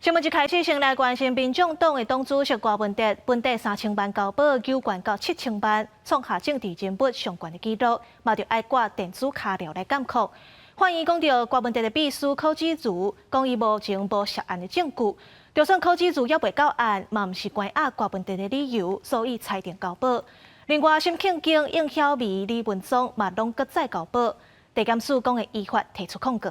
新聞一開始先來關心民眾黨的黨主席柯文哲，本底三千萬交保，糾懸到七千萬，創下政治人物上懸的紀錄，嘛著愛掛電子跤鐐來監控。法院講著柯文哲的秘書柯子如，講伊目前無涉案的證據，就算柯子如猶未到案，嘛毋是關押柯文哲的理由，所以裁定交保。另外，沈慶京、應曉薇、李文宗嘛攏閣再交保，地檢署講會依法提出控告。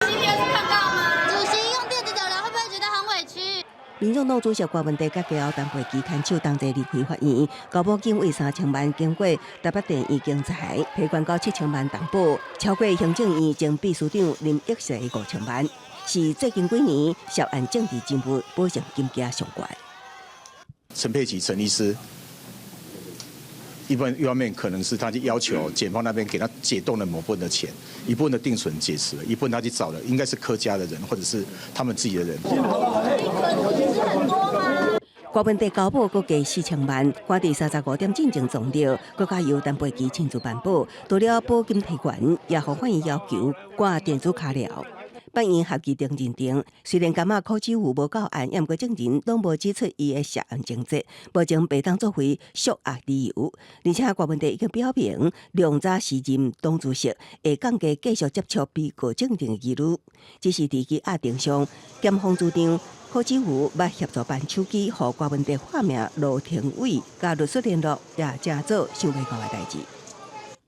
今天是抗告嗎？主席用電子腳鐐，會不會覺得很委屈？民眾黨主席柯文哲佮家後陳佩琪牽手同齊離開法院，交保金為三千萬，經過台北地院競裁，提懸到七千萬擔保，超過行政院前秘書長林益世五千萬，是最近幾年涉案政治人物保證金額上懸。陳佩琪陳醫師，一方面可能是他就要求檢方那邊給他解凍了某部分的錢，一部分的定存解除了，一部分他去找了，應該是柯家的人或者是他們自己的人。柯文哲交保閣加四千萬，趕佇35點進前撞著，閣較由陳佩琪親自辦保，除了保金提懸，也予法院要求掛電子跤鐐。法院合議庭認定，雖然感覺柯志武無到案，毋過證人攏無指出伊的涉案情節，目前袂當作為續押理由。而且柯文哲已經表明，量早辭任黨主席，會降低繼續接觸被告證人的疑慮。只是佇羈押庭上，檢方主張柯志武捌協助辦手機，予柯文哲化名羅廷偉，佮律師聯絡，也成做想袂到的代誌。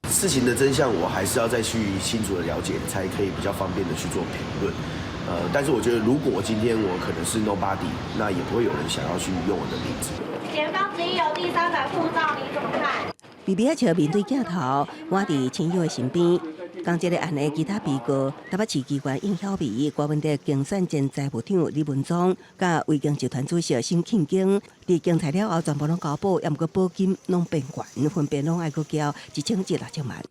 事情的真相，我還是要再去清楚的了解，才可以比較方便的去做評論。但是我覺得，如果今天我可能是 nobody，那也不會有人想要去用我的名字。檢方質疑有第三者護照，你怎麼看？微微仔笑面對鏡頭，倚佇親友的身邊。仝這个案的其他被告，台北市議員應曉薇、柯文哲競選前財務長李文宗、佮維京集團主席沈慶京，佇競裁了後全部攏交保，猶毋過保金攏變懸，分別攏愛閣交1000至6000萬。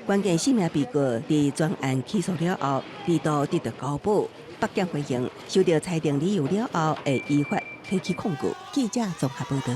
關鍵四名被告佇全案起訴了後，二度得到交保，北檢回應，收到裁定理由了後，會依法提起控告。記者綜合報道。